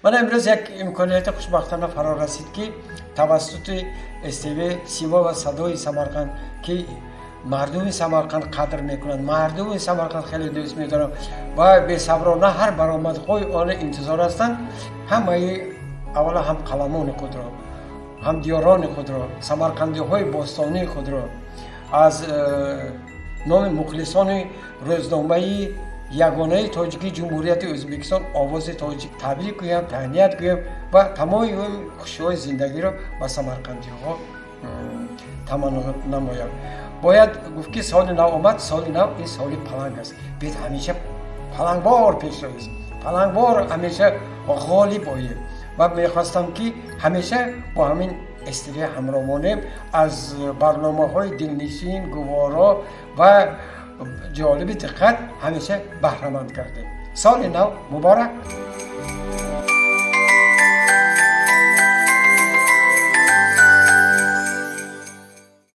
Мана имрӯз як имконияти хушбахтона фаро расид, ки тавассути СТВ «Симо ва садои Самарқанд», ки мардуми Самарқанд қадр мекунанд, мардуми Самарқанд хеле дӯст медоранд ва бесаброна ҳар баромадҳои он интизор ҳастанд, ҳамаи аввала ҳам қаламони худро, ҳамдиёрони худро, самарқандиҳои бостонии худро аз номи мухлисони рӯзномаи ягонаи тоҷикии Ҷумҳурияти Ӯзбекистон «Овози тоҷик» табрик гӯям, таҳният гӯям ва тамоми хушиҳои зиндагиро ба самарқандиҳо таманно намоям. Бояд гуфт, ки соли нав омад. Соли нав ин соли паланг аст. Бед ҳамеша палангвор пеш равед, палангвор ҳамеша ғолиб оед ва мехостам, ки ҳамеша бо ҳамин СТВ ҳамроҳ монем, аз барномаҳои дилнишин, гуворо ва ҷолиби диққат ҳамеша баҳраманд гардем. Соли нав муборак!